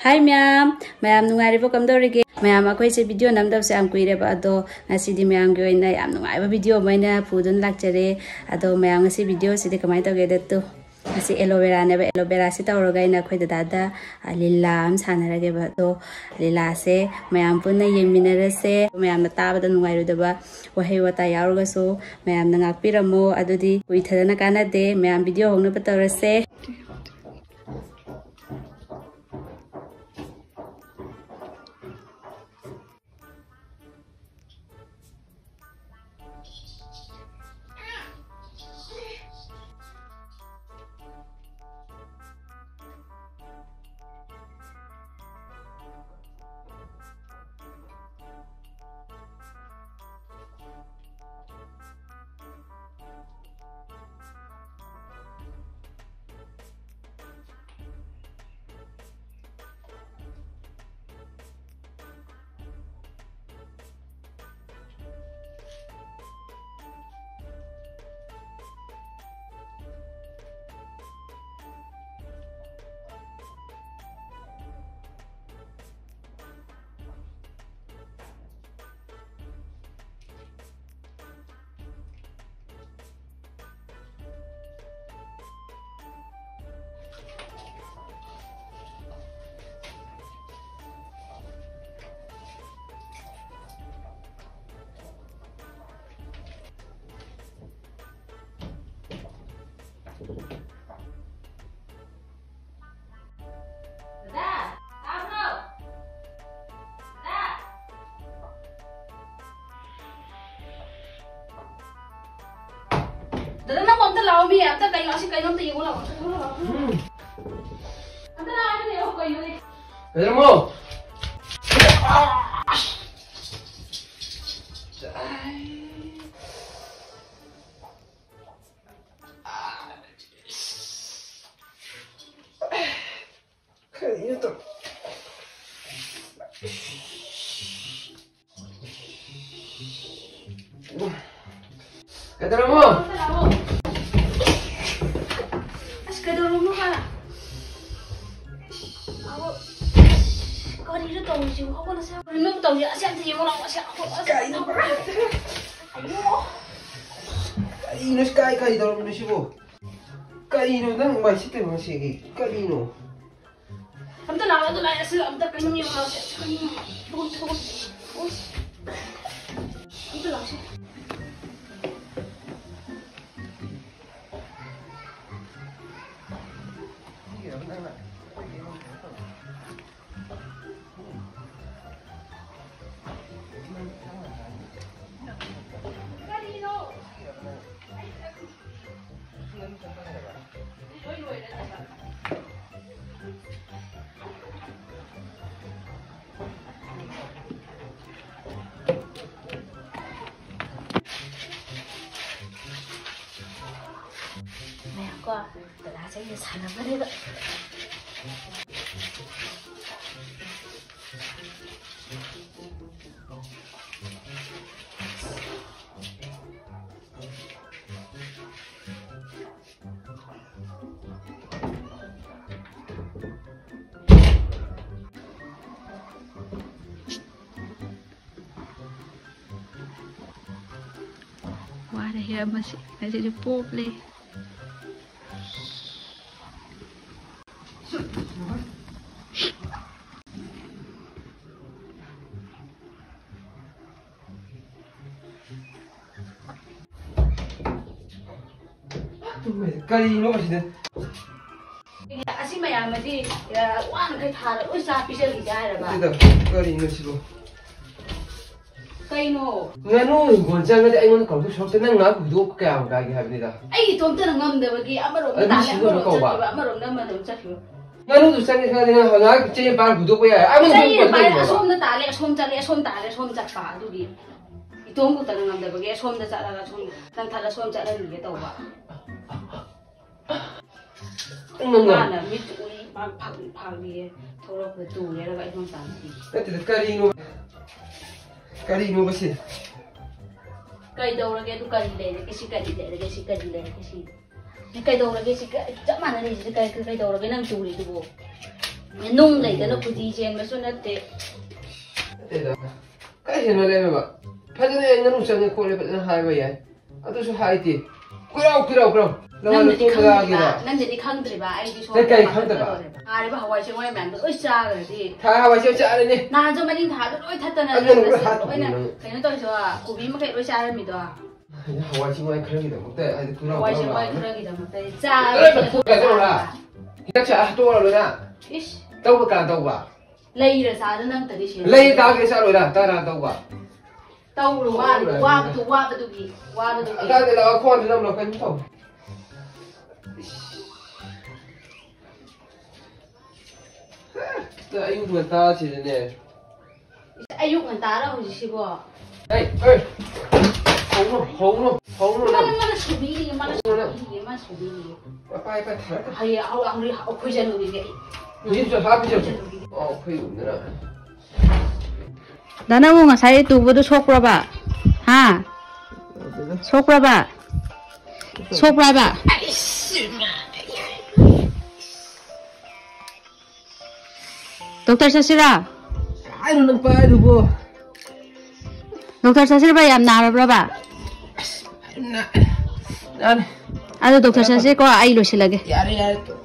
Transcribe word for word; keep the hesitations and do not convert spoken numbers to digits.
ꯍꯥꯏ ꯃꯌꯥꯝ, ꯃꯌꯥꯝ ꯅꯨꯡꯉꯥꯏꯔꯤꯕꯣ? ꯀꯝꯗꯧꯔꯤꯒꯦ? ꯃꯌꯥꯝ, ꯑꯩꯈꯣꯏꯁꯦ ꯚꯤꯗꯤꯑꯣ ꯅꯝꯗꯕꯁꯦ ꯌꯥꯝ ꯀꯨꯏꯔꯦꯕ, ꯑꯗꯣ ꯉꯁꯤꯗꯤ ꯃꯌꯥꯝꯒꯤ ꯑꯣꯏꯅ ꯌꯥꯝ ꯅꯨꯡꯉꯥꯏꯕ ꯚꯤꯗꯤꯑꯣ ꯑꯃ ꯑꯩꯅ ꯄꯨꯗꯨꯅ ꯂꯥꯛꯆꯔꯦ꯫ ꯑꯗꯣ ꯃꯌꯥꯝ, ꯉꯁꯤ ꯚꯤꯗꯤꯑꯣꯁꯤꯗꯤ ꯀꯃꯥꯏꯅ ꯇꯧꯒꯦꯗ ꯇꯨ, ꯃꯁꯤ ꯑꯦꯂꯣ ꯚꯦꯔꯥꯅꯦꯕ꯫ ꯑꯦꯂꯣ ꯚꯦꯔꯥꯁꯤ ꯇꯧꯔꯒ ꯑꯩꯅ ꯑꯩꯈꯣꯏ ꯗꯗꯥꯗ, ꯑ, ꯂꯤꯂꯥ ꯑꯃ ꯁꯥꯟꯅꯔꯒꯦꯕ꯫ ꯑꯗꯣ ꯂꯤꯂꯥꯁꯦ ꯃꯌꯥꯝ ꯄꯨꯟꯅ ꯌꯦꯡꯃꯤꯟꯅꯔꯁꯦ꯫ ꯃꯌꯥꯝꯅ ꯇꯥꯕꯗ ꯅꯨꯡꯉꯥꯏꯔꯣꯏꯗꯕ ꯋꯥꯍꯩ ꯋꯥꯇꯥ ꯌꯥꯎꯔꯒꯁꯨ ꯃꯌꯥꯝꯅ ꯉꯥꯛꯄꯤꯔꯝꯃꯣ꯫ ꯑꯗꯨꯗꯤ ꯀꯨꯏꯊꯗꯅ ꯀꯥꯟꯅꯗꯦ, ꯃꯌꯥꯝ ꯚꯤꯗꯤꯑꯣ ꯍꯧꯅꯕ ꯇꯧꯔꯁꯦ꯫ ꯗꯗꯥ, ꯇꯥꯕ꯭ꯔꯣ? ꯗꯗꯥ꯫ ꯗꯗꯥ, ꯅꯪꯕꯨ ꯑꯝꯇ ꯂꯥꯛꯑꯣ, ꯃꯤ ꯑꯝꯇ ꯀꯩꯅꯣ, ꯑꯁꯤ ꯀꯩꯅꯣ ꯑꯝꯇ ꯌꯦꯡꯉꯨ ꯂꯥꯛꯑꯣ, ꯑꯝꯇ ꯊꯣꯛꯂꯛꯑꯣ ꯂꯥꯛꯑꯣ꯫ ꯎꯝ꯫ ꯑꯝꯇ ꯂꯥꯛꯑꯣ, ꯑꯝꯇ ꯌꯦꯡꯉꯣ, ꯀꯩꯅꯣꯅꯦ꯫ ꯀꯩꯗꯧꯔꯝꯃꯣ? ꯀꯩꯗꯧꯔꯝꯃꯣ? ꯍꯧꯖꯤꯛ ꯑꯁꯤ ꯑꯝꯇ ꯌꯦꯡꯉꯣ ꯂꯥꯛꯑꯣ, ꯑꯁꯤ ꯑꯝꯇ, ꯑꯁꯤ ꯑꯝꯇ꯫ ꯀꯩꯅꯣ? ꯑꯌꯣ! ꯀꯔꯤꯅꯣ ꯁꯤ ꯀꯥꯏ ꯀꯔꯤ ꯇꯧꯔꯝꯃꯤꯅꯣ ꯁꯤꯕꯣ? ꯀꯔꯤꯅꯣ ꯅꯪ ꯃꯥꯏ ꯁꯤꯠꯇꯣꯏꯕ ꯉꯁꯤꯒꯤ? ꯀꯔꯤꯅꯣ? ꯑꯝꯇ ꯂꯥꯛꯑꯣ, ꯑꯝꯇ ꯂꯥꯛꯑꯣ, ꯑꯁꯤ ꯑꯝꯇ ꯀꯩꯅꯣ ꯌꯦꯡꯉꯣ ꯂꯥꯛꯑꯣ, ꯁꯤ ꯀꯩꯅꯣ? ꯊꯨꯒꯠ-, ꯊꯨꯒꯠ-, ꯑꯣꯁ꯫ ꯑꯝꯇ ꯂꯥꯛꯑꯣꯁꯦ꯫ ꯃꯌꯥꯝ ꯀꯣ, ꯗꯗꯥꯁꯦ ꯑꯩꯅ ꯁꯥꯟꯅꯕꯅꯦꯕ꯫ ꯋꯥꯔꯦꯍꯦ ꯑꯃꯁꯤ, ꯉꯁꯤꯁꯨ ꯄꯣꯞꯂꯦ꯫ ꯀꯔꯤꯅꯣ ꯑꯁꯤꯗ? ꯑꯁꯤ ꯃꯌꯥꯝ ꯑꯁꯤ, ꯑ, ꯋꯥꯅꯈꯩ ꯊꯥꯔ ꯂꯣꯏ ꯆꯥ ꯄꯤꯖꯈꯤꯁꯦ ꯍꯥꯏꯔꯕ? ꯅꯠꯇꯦꯗ, ꯀꯔꯤꯅꯣ ꯁꯤꯕꯣ? ꯀꯩꯅꯣ? ꯉꯥꯅꯨ ꯍꯤꯡꯒꯣꯜ ꯆꯪꯉꯗꯤ ꯑꯩꯉꯣꯟꯗ ꯀꯧꯗꯧ ꯁꯔꯨꯛꯇ ꯅꯪ ꯉꯥ ꯍꯨꯏꯗꯣꯛꯄ ꯀꯌꯥꯝ ꯀꯥꯏꯒꯦ ꯍꯥꯏꯕꯅꯤꯗ꯫ ꯑꯩ ꯏꯇꯣꯝꯇꯅ ꯉꯝꯗꯕꯒꯤ ꯑꯃꯔꯣꯝꯗ ꯑꯗꯨ ꯇꯥꯜꯂꯦ, ꯁꯤꯕꯨ ꯑꯃꯔꯣꯝ ꯀꯧꯕ? ꯆꯠꯈꯤꯕ, ꯑꯃꯔꯣꯝꯗ ꯑꯃꯔꯣꯝ ꯆꯠꯈꯤꯕ꯫ ꯉꯥꯅꯨꯗꯨ ꯆꯪꯉꯦ ꯈꯪꯉꯗꯤ ꯅꯪ ꯉꯥꯏꯍꯥꯛ ꯆꯦ ꯄꯥꯏꯔ ꯍꯨꯏꯗꯣꯛꯄ ꯌꯥꯏ꯫ ꯑꯃꯨꯛ ꯆꯦ ꯍꯨꯏꯗꯣꯛꯄ ꯄꯥꯏꯔ ꯇꯜꯂꯦꯕ꯫ ꯑꯁꯣꯝꯗ ꯇꯥꯜꯂꯦ, ꯑꯁꯣꯝ ꯆꯠꯂꯦ, ꯑꯁꯣꯝ ꯇꯥꯜꯂꯦ, ꯑꯁꯣꯝ ꯆꯠꯄ꯫ ꯑꯗꯨꯒꯤ ꯏꯇꯣꯝ ꯈꯛꯇꯅ ꯉꯝꯗꯕꯒꯤ ꯑꯁꯣꯝꯗ ꯆꯠꯂꯒ ꯑꯁꯣꯝ ꯅꯪ ꯊꯠꯂ ꯑꯁꯣꯝ ꯆꯠꯍꯟꯒꯦ ꯇꯧꯕ꯫ ꯅꯪ ꯉꯝ- ꯃꯥꯅ ꯃꯤꯠ ꯎꯏ, ꯃꯥ ꯐꯥꯛꯂꯤ ꯐꯥꯛꯂꯤꯌꯦ꯫ ꯊꯣꯛꯂꯛꯄꯗ ꯇꯨꯔꯦꯔꯒ ꯑꯩꯉꯣꯟꯗ ꯇꯥꯟꯅꯕꯤ꯫ ꯅꯠꯇꯦꯗ, ꯀꯔꯤꯅꯣ? ꯀꯔꯤꯅꯣꯕ ꯁꯤ? ꯀꯩꯗꯧꯔꯒꯦ? ꯑꯗꯨ ꯀꯔꯤ ꯂꯩꯔꯒꯦ? ꯁꯤ ꯀꯔꯤ ꯂꯩꯔꯒꯦ? ꯁꯤ ꯀꯔꯤ ꯂꯩꯔꯒꯦ? ꯁꯤ ꯀꯩꯗꯧꯔꯒꯦ? ꯁꯤ ꯀ-, ꯆꯞ ꯃꯥꯟꯅꯔꯤꯁꯤꯗꯤ ꯀꯩ-, ꯀꯩꯗꯧꯔꯒꯦ ꯅꯪ ꯇꯨꯔꯤꯗꯨꯕꯨ? ꯅꯨꯡ ꯂꯩꯗꯅ ꯈꯨꯗꯤ ꯆꯦꯟꯕꯁꯨ ꯅꯠꯇꯦ꯫ ꯀꯩꯗ? ꯀꯩꯁꯤꯅꯣ ꯂꯩꯔꯕ? ꯐꯖꯅ ꯑꯩ ꯅꯨꯡ ꯆꯪꯉꯦ ꯈꯣꯠꯂꯦ ꯐꯖꯅ ꯍꯥꯏꯕ ꯌꯥꯏ꯫ ꯑꯗꯨꯁꯨ ꯍꯥꯏꯗꯦ꯫ ꯀꯨꯏꯔꯥꯎ, ꯀꯨꯏꯔꯥꯎ, ꯀꯨꯏꯔꯥꯎ꯫ ꯅꯉꯣꯟꯗ ꯅꯪꯅꯗꯤ ꯇꯨꯝꯕ ꯈꯪꯗ꯭ꯔꯤꯕ, ꯌꯥꯒꯤꯔꯣ? ꯅꯪꯅꯗꯤ ꯈꯪꯗ꯭ꯔꯤꯕ, ꯑꯩꯗꯤ ꯁꯣꯝꯗ ꯀꯩ, ꯀꯩ ꯃꯄꯥꯟꯗ ꯈꯪꯗꯕ? ꯇꯧꯔꯦꯕ꯫ ꯊꯥꯔꯤꯕ ꯍꯋꯥꯏ ꯆꯦꯡꯋꯥꯏ ꯃꯌꯥꯝꯗꯣ ꯂꯣꯏ ꯆꯥꯈ꯭ꯔꯗꯤ꯫ ꯊꯥ ꯍꯋꯥꯏ ꯆꯦꯡꯋꯥꯏ ꯆꯥꯔꯅꯤ꯫ ꯅꯍꯥꯟꯁꯨ ꯃꯅꯤꯡ ꯊꯥꯗꯣ ꯂꯣꯏ ꯊꯠꯇꯅ ꯑꯗꯨ ꯂꯣꯏ ꯂꯣꯏꯅ ꯍꯥꯠꯇꯣꯛꯄꯤꯅꯤ ꯅꯪ꯫ ꯀꯩꯅꯣ ꯇꯧꯔꯤꯗꯣ, ꯀꯣꯕꯤ ꯃꯈꯩ ꯂꯣꯏ ꯆꯥꯔꯝꯃꯤꯗꯣ꯫ ꯍꯋꯥꯏ ꯆꯦꯡꯋꯥꯏ ꯈꯔꯒꯤꯗꯃꯛꯇ, ꯍꯥꯏꯗꯤ, ꯈꯨꯔꯥꯎ ꯍꯋꯥꯏ ꯈꯨꯔꯥꯎ ꯆꯦꯡꯋꯥꯏ ꯂꯥꯛꯑꯒ ꯈꯔꯒꯤꯗꯃꯛꯇ ꯂꯣꯏꯅ ꯆꯥꯕ ꯄꯨꯊꯣꯛ ꯀꯥꯏ ꯇꯧꯔ? ꯍꯤꯗꯥꯛ ꯆꯥ ꯍꯥꯠꯇꯣꯛꯑ ꯂꯣꯏꯅ? ꯏꯁ꯫ ꯇꯧꯕ ꯀꯥꯟ ꯇꯧꯕ? ꯂꯩꯔ ꯆꯥꯗ ꯅꯪꯇꯗꯤ ꯁꯦꯟ ꯂꯩ ꯇꯥꯒꯦ ꯆꯥꯔꯣꯏꯔꯥ? ꯇꯔꯥ ꯇꯧꯕ? ꯇꯧꯔꯣ, ꯋꯥꯔꯤꯗꯣ, ꯇꯧꯔꯣꯏ꯫ ꯋꯥꯕꯗꯨ, ꯋꯥꯕꯗꯨꯒꯤ, ꯋꯥꯕꯗꯨꯒꯤ꯫ ꯑꯗꯥꯏꯗ ꯂꯥꯛꯑꯣ, ꯈꯣꯟꯗꯨ ꯅꯝꯂꯣ, ꯀꯩꯅꯣ ꯇꯧ꯫ ꯏꯁ꯫ ꯍꯦꯛꯇ ꯑꯌꯨꯛ ꯉꯟꯇꯥꯁꯤꯗꯅꯦ꯫ ꯑꯌꯨꯛ ꯉꯟꯇꯥꯔ ꯍꯧꯖꯤꯛꯁꯤꯕꯣ? ꯑꯩ, ꯑꯩ, ꯍꯧꯅꯨ, ꯍꯧꯅꯨ, ꯍꯧꯅꯨ ꯃꯥꯅ, ꯅꯪ꯫ ꯃꯥꯅ ꯁꯨꯕꯤꯔꯤꯌꯦ, ꯃꯥꯅ ꯍꯧꯅꯨ ꯅꯪ꯫ ꯁꯨꯕꯤꯔꯤꯌꯦ, ꯃꯥꯅ ꯁꯨꯕꯤꯔꯤꯌꯦ꯫ ꯄꯥꯏ, ꯄꯥꯏ, ꯊꯥꯔꯛꯀꯦ꯫ ꯍꯌꯦꯡ ꯑꯃꯨꯛ, ꯑꯃꯨꯛ, ꯑꯃꯨꯛ ꯈꯣꯏꯖꯜꯂꯨꯈꯤꯒꯦ ꯑꯩ꯫ ꯌꯨꯝꯁꯨ ꯍꯥꯞꯄꯤꯁꯦ꯫ ꯈꯣꯏꯖꯜꯂꯨꯈꯤꯒꯦ꯫ ꯑꯣ, ꯑꯩꯈꯣꯏ ꯌꯨꯝꯗꯅ꯫ ꯗꯥ, ꯅꯪꯕꯨ ꯉꯁꯥꯏ ꯇꯨꯕꯗꯨ ꯁꯣꯛꯄ꯭ꯔꯕ? ꯍꯥ? ꯁꯣꯛꯄ꯭ꯔꯕ? ꯁꯣꯛꯄ꯭ꯔꯕ? ꯗꯣꯛꯇꯔ ꯆꯠꯁꯤꯔꯥ? ꯍꯥꯏꯔꯣ ꯅꯪ ꯄꯥꯏꯗꯨꯕꯣ꯫ ꯗꯣꯛꯇꯔ ꯆꯠꯁꯤꯔꯕ? ꯌꯥꯝ ꯅꯥꯔꯕ꯭ꯔꯕ? ꯅꯥ-, ꯅꯥꯔꯦ꯫ ꯑꯗꯣ ꯗꯣꯛꯇꯔ ꯆꯠꯁꯤꯀꯣ, ꯑꯩ ꯂꯣꯏꯁꯤꯜꯂꯒꯦ꯫ ꯌꯥꯔꯦ, ꯌꯥꯔꯦ, ꯇꯣ-,